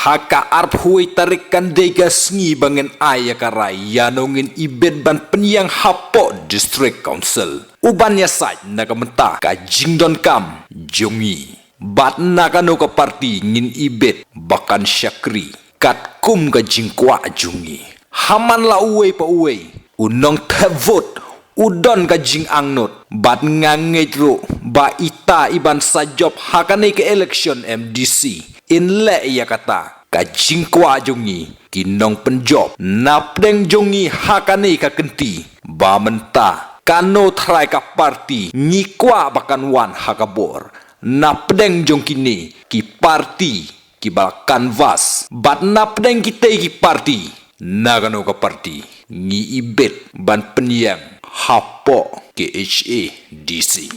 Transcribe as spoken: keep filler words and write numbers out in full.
Ha ka arphew tarik kan dei ka sngi ba ngin ai ïa ka rai ïa no ngin ibit ban pynïeng hapoh District Council. U ban ïasaid na ka mynta ka jingdonkam jong ngi. Bad na kano ka parti ngin ibit ba kan shakri katkum ka jingkwah jong ngi. Ha man la uwei pa uwei u nongthep vote u don ka jingangnud, bad nga ngeit ruh ba ita i ban sa jop ha kane ka election M D C in leh ïa kata ka jingkwah jong ngi ki nongpynjop. Na pdeng jong ngi ha kane ka kynti ba mynta, kano trai ka parti ngi kwah ba kan wan ha ka bor? Na pdeng jong kine ki parti ki ba canvass, bad na pdeng kitei ki parti, na kano ka parti ngi ibit ban pynïeng hapoh K H A D C?